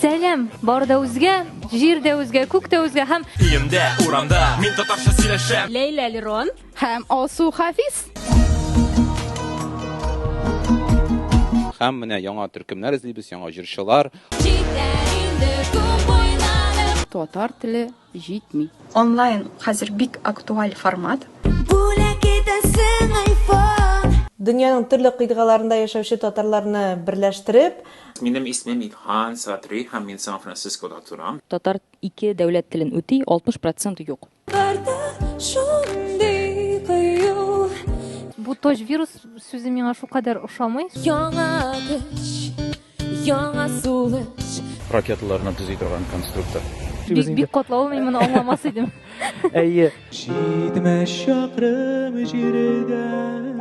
Сәлам, бар да үзгә, җир дә үзгә, күк тә үзгә һәм Өемдә, урамда мин татарча сөйләшәм. Ләйлә Лерон һәм Алсу Хафиз. Һәм менә яңа төркемнәр эзлибез, яңа җырчылар. Җитәр инде күп уйланып. Татар теле җитми. Онлайн хәзер бик актуаль формат. Бүләк итәсең айфон. Дөньяның төрле кыйтгаларында яшәүче татарларны берләштереп, Минем исмем Илһан Садри һәм мин Сан-Францискода торам. Татар ике дәүләт телен үти, 60 процент юк. Барда шундый кыю. Бу точ вирус сүзе миңа шулкадәр ошамый. Яңа көч, яңа сулыш. Ракеталарны төзи торган конструктор. Бик бик катлаулы, мин моны аңламас идем. Әйе. 70 чакрым җирдә.